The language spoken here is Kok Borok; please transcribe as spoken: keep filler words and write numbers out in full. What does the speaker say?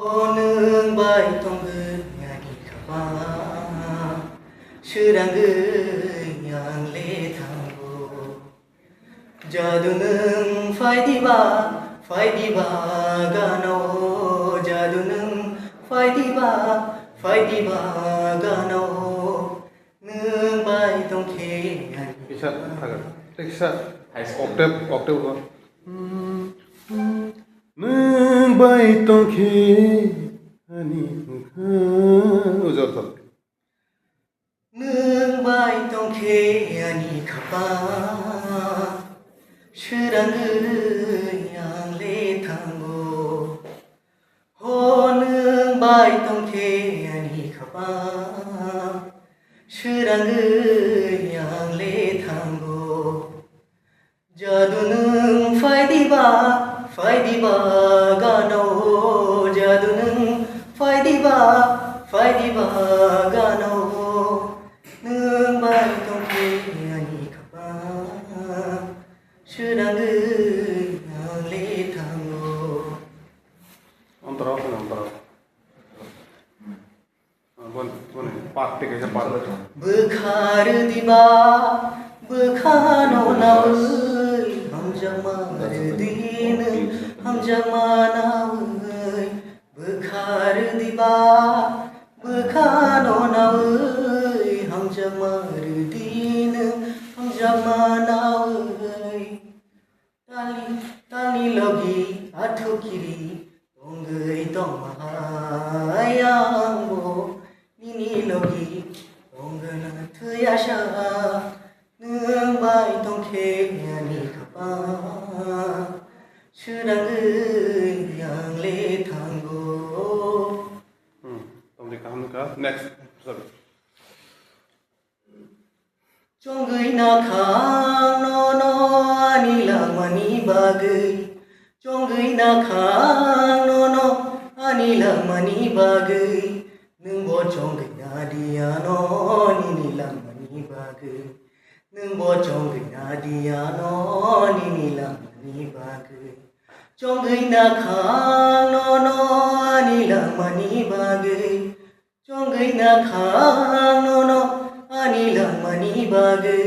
O nwng bai tongwi ani khapang, swrangwi ang le thango. Jadu nwng phai diba, phai diba gana o. Jadu nwng phai diba, phai diba gana o. Nwng bai tongkhe ani Kisa thagar. Tei kisa High school. Octave, octave ko. Nwng bai tongkhe ani wngkha. Ujor thok. Nwng bai tongkhe ani khapang, swrangwi ang le thango. Ho nwng bai tongkhe ani khapang, swrangwi ang le thango. Jadu nwng phai diba, phai diba gana o. Jadu nwng phai diba, phai diba gana o. Nwng bai tongkhe ani khapang, swrangwi ang le thango. Ontoro, ontoro. Ah, bon, bon, part, tei kaisa part. Bwkha rwdiba, bwkhano nawi, hamjakma rwdi nwng, hamjakma nawi. Bwkha rwdiba, bwkhano nawi, hamjakma rwdi nwng, hamjakma nawi. Tani, tani logi athukiri tongwi tongmahai angbo nini logi tongna thuyasa nwng bai tongkhe ani khapang swrangwi ang le thango. Hmm, tongdi kaham ka. Next, sorry. Chongwi nakhang nono ani langmani bagwi. Chongwi nakhang nono ani langmani bagwi. Nwngbo chongwi nadi ano nini langmani bagwi. Nwngbo chongwi nadi ano nini langmani bagwi. Chongwi nakhang nono ani langmani bagwi. Chongwi nakhang nono ani langmani bagwi.